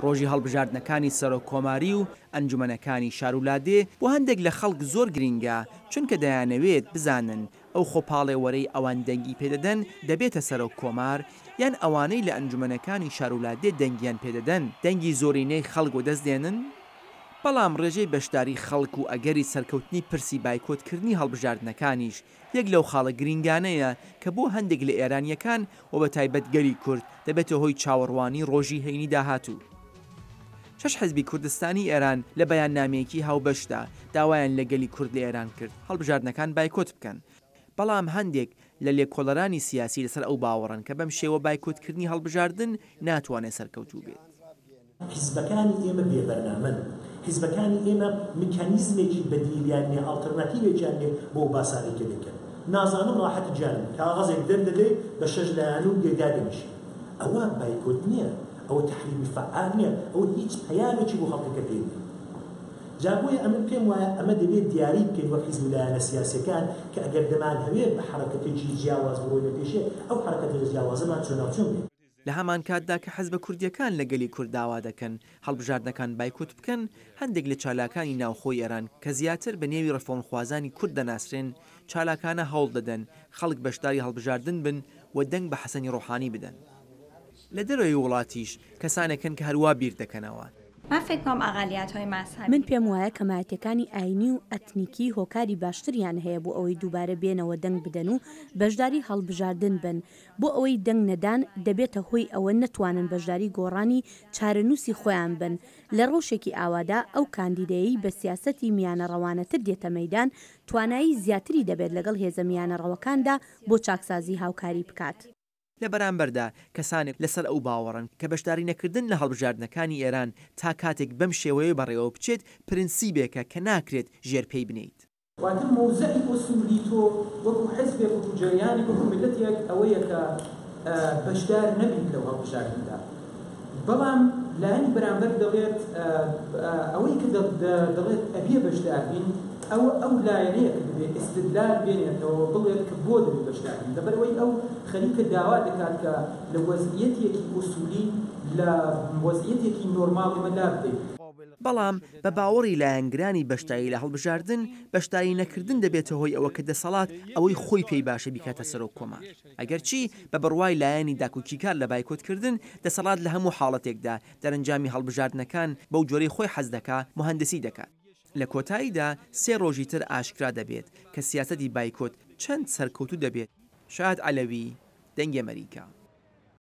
ڕۆژی هەڵبژاردنەکانی سەرۆک کۆماری و ئەنجومەنەکانی شار و لادێ بۆ هەندێک لە خەڵک زۆر گرینگە، چونکە دەیانەوێت بزانن ئەو خۆپاڵێوەرەی ئەوان دەنگی پێدەدەن دەبێتە سەرۆک کۆمار یان ئەوانەی لە ئەنجومەنەکانی شار و لادێ دەنگیان پێدەدەن دەنگی زۆرینەی خەڵک وەدەست دێنن؟ بەڵام ڕێژەی بەشداری خەڵک و ئەگەری سەرکەوتنی پرسی بایکۆتکردنی هەڵبژاردنەکانیش یەک لەو خاڵە گرینگانەیە کە بۆ هەندێک لە ئێرانییەکان و بە تایبەت گەلی کورد دەبێتە هۆی چاوەڕوانی ڕۆژی هەینی داهاتوو. شەش حیزبی کوردستانی ئێران لە بەیاننامەیەکی هاوبەشدا داوایان لە گەلی کورد لە ئێران کرد هەڵبژاردنەکان بایکۆت بکەن، بەڵام هەندێک لە لێکۆڵەرانی سیاسی لەسەر ئەو باوەڕەن کە بەم شێوە بایکۆتکردنی هەڵبژاردن ناتوانێت سەرکەوتوو بێت. حیزبەکانی ئێمە بێ بەرنامەن، حیزبەکانی ئێمە میکانیزمێکی بەدیلیان نیە، ئاڵتەرناتیڤێکیان نیە بۆ ئەو باسانەی کە دەیکەن. نازانم ڕاحەتی گیانم، کاغەزێک دەردەدەی بە شەش لایەن و لێ دادەنیشی. ئەوە بایکۆت نیە، ئەوە تەحریمی فەعال نیە، ئەوە هیچ پەیامێکی بۆ خەڵکەکە پێ نیە. جا بۆیە ئەمن پێم وایە ئەمە دەبێ دیاری بکەین وەک حیزب و لایەنە سیاسیەکان کە ئەگەر دەمانهەوێ بە حەڕەکەتێکی جیاواز بڕۆینە پێشێ، ئەو حەڕەکەتە جیاوازەمان چۆناوچۆن بێ. لە هەمانکاتدا کە حزبە کوردییەکان لە گەلی کورد داوا دەکەن هەڵبژاردنەکان بایکۆت بکەن، هەندێک لە چالاکانی ناوخۆی ئێران کە زیاتر بە نێوی ڕێفۆرمخوازانی کورد دەناسرێن، چالاکانە هەوڵ دەدەن خەڵک بەشداری هەڵبژاردن بن و دەنگ بە حەسەنی ڕۆحانی بدەن. لە دەرەوەی وڵاتیش کەسانێک هەن کە هەروا بیر دەکەنەوە. من پێم وایە کەمایەتیەکانی ئاینی و ئەتنیکی هۆکاری باشتریان هەیە بۆ ئەوەی دووبارە بێنەوە دەنگ بدەن و بەشداری هەڵبژاردن بن بۆ ئەوەی دەنگ نەدان دەبێتە هۆی ئەوە نەتوانن بەشداری گۆڕانی چارەنووسی خۆیان بن، لە ڕەوشێکی ئاوادا ئەو کاندیدەیەی بە سیاسەتی میانەڕەوانەتر دێتە مەیدان توانایی زیاتری دەبێت لەگەڵ هێزە میانەڕەوەکاندا بۆ چاکسازی هاوکاری بکات. لە بەرامبەردا کەسانێک لەسەر ئەو باوەڕەن کە بەشداری نەکردن لە هەڵبژاردنەکانی ئێران تا کاتێک بەم شێوەیە بەڕێوە بچێت پرنسیبێکە کە ناکرێت ژێر پێی بنێیت. واتە مەوزەعی ئوسولی تۆ وەکو حزبێک، وەکو جەریانێک، وەکو میللەتێک ئەوەیە کە بەشدار نەبیت لەو هەڵبژاردندا. بەڵام لایەنی بەرامبەر دەڵێت ئەوەی کە دەڵێت ئەبێ بەشدار بین ئەوە ئەو لایەنەیە کە دەبێ ئیستدلال بێنێتەوە بڵێت کە بۆ دەبێ بەشدار بین. لەبەرئەوەی ئەو خەریکە داوا دەکات کە لە وەزعیەتێکی ئوسولی لە وەزعیەتێکی نۆرماڵ ئێمە لابدەین. بەڵام بە باوەڕی لایەنگرانی بەشداری لە هەڵبژاردن، بەشداری نەکردن دەبێتە هۆی ئەوە کە دەسەڵات ئەوەی خۆی پێی باشە بیکاتە سەرۆک کۆمار. ئەگەرچی بە بڕوای لایەنی داکۆکیکار لە بایکۆتکردن، دەسەڵات لە هەموو حاڵەتێکدا دەرەنجامی هەڵبژاردنەکان بەو جۆرەی خۆی حەز دەکا موهەندسی دەکات. لە کۆتاییدا سێ ڕۆژی تر ئاشکرا دەبێت کە سیاسەتی بایکۆت چەند سەرکەوتوو دەبێت. شایەد عەلەوی، دەنگی ئەمەریکا.